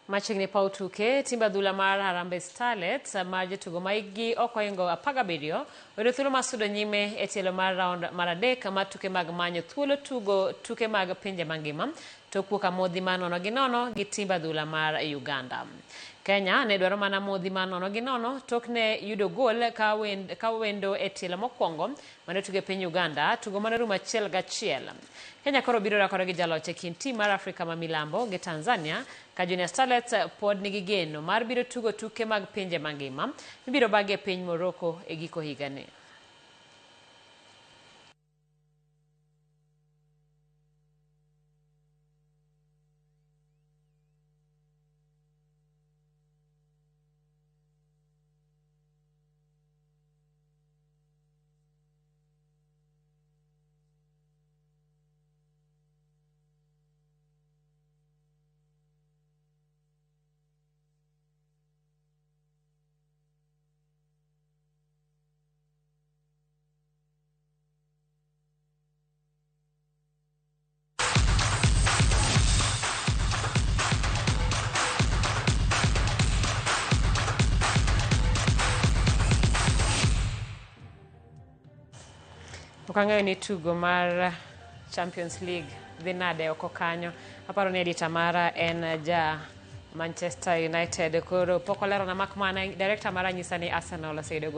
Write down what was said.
Machiegni paw tuke, timb adhula mar Harambee Starlets mar jotugo ma hikgi ok ohingo 17 oyudo thuolo mar sudo nyime e tielo mar round mar adek mar tuke mag manyo thuolo tugo tuke mag pinje mangima tok wuok amodhi mar 0-0 gi timb adhula mar Uganda. Kenya ne dwaro mana modhi mar 0-0 tok ne yudo gol ka wendo e tielo mokwongo mane otugo e piny Uganda, tugo mane orumo 1-1. Kenya koro biro rakore gi jaloch e kind tim mar Afrika ma Milambo gi Tanzania ka Junior Starlets pod nigi geno mar biro tugo tuke mag pinje mangima mibiro bagi e piny Morocco e giko higani. Ok ang'eyo ni tugo mar Champions League dhi nade oko kanyo. Aparo ni editor mara en ja Manchester United koro pok olerona mak mana director mara nyisa ni Arsenal oseyudo.